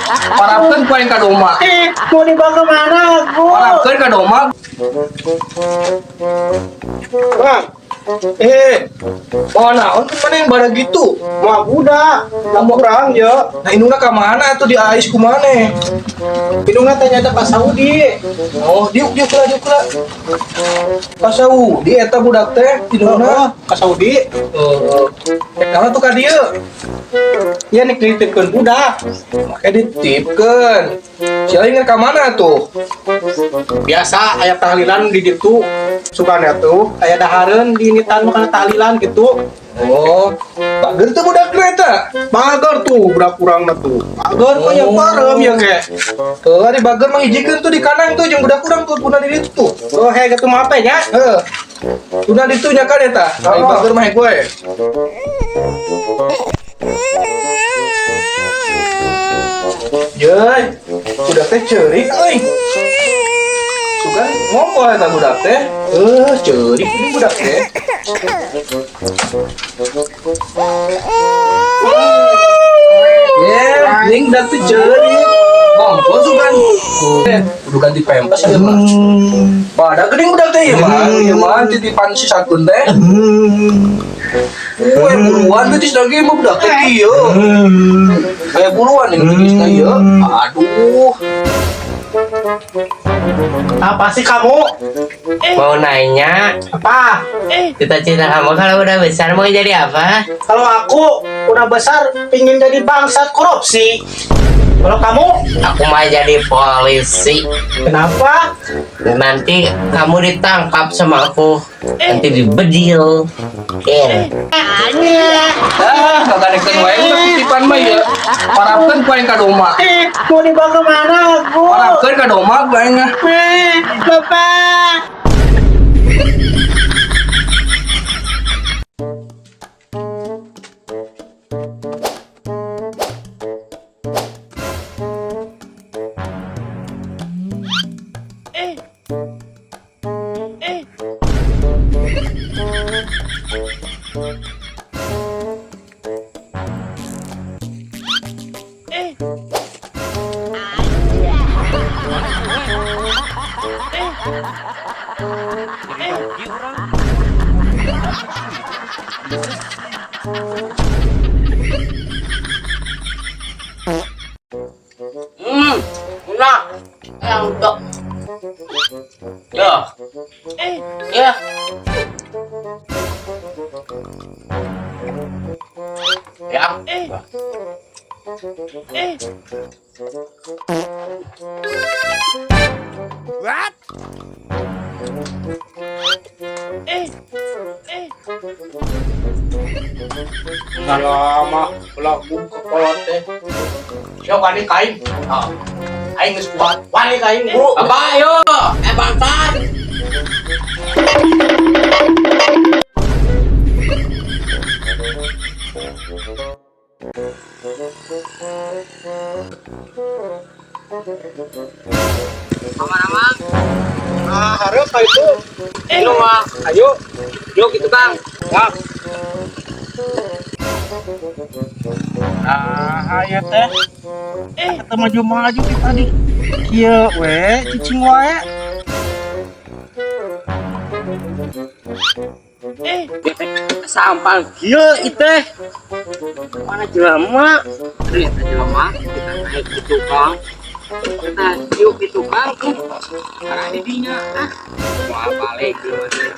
Parapkeun ku aing ka domba. Mau dibawa kemana aku? Parapkeun ka domba. Bang, Bawa naon ke mana yang bara gitu? mau budak, mau kurang ya. Nah, indungna ka mana atuh di ais ku maneh? Hidungnya tanya ke Saudi. Oh, diuk diuk lah, diuk lah. Ka Saudi eta budak teh indungna. Ke Saudi. Heeh. Rek naon tuh ka dieu? Ya nek dititipkeun budak. Make dititipkeun. Sia inget ka mana tuh? Biasa aya tahlilan di ditu. Sugana tuh aya dahareun di nitan mah kana tahlilan gitu. Oh, bager tuh budak eta. Bager tuh budak kurang mah tuh. Bager kok yang parem ya ke. Heuh, ari bager mah hijikeun tuh di kandang tuh jeung budak urang tuh tuna di ditu tuh. Oh, hei gitu mah apa nya? Heuh. Tuna ditu nya kan eta. Ari Oh. bager mah gue. Yeuy, budak teh ceurik euy. Sugan ngompol eta budak teh. Ceurik ini budak teh. Yeah, ning budak teh ceurik. Ngompol sugan. Kudu ganti pempes ieu mah. Pada geuning budak teh ieu mah, ieu mah titipan si Sakun teh. Weh, buruan geus lagi mah budak teh kieu. Kayak buruan nih geus teh ieu. Aduh. Apa sih kamu? Mau nanya, Apa? cita-cita kamu kalau udah besar mau jadi apa? Kalau aku udah besar pingin jadi bangsat korupsi. Kalau kamu Aku mau jadi polisi. kenapa? Nanti kamu ditangkap sama aku. Nanti dibedil. Ker. Ah, kagadekeun wae udah titipan mah ieu. Parapkeun ku aing ka domba. Mau dibawa kemana aku? Parapkeun ka domba ku aing ah. Bapak. Enak. Yang dok. Ya. Ya. Ya. What? Nggak lama, lagu kepala teh. Siapa wani kain? Ah, aing geus kuat. Wani kain, Bu. Apa ayo? Bangsat. Aman-aman. Ah, harus ka itu. Ayo, Bang. Ayo. Yuk gitu, Bang. Bang. Ah, ayo teh. Kita maju-maju ti tadi. Kieu we, cicing wae. Sampang kieu itu. Mana jelema? Aduh, eta jelema kita naik ke tukang. Kita yuk ke tukang. Arah di dinya. Ah, mau balik jelema teh.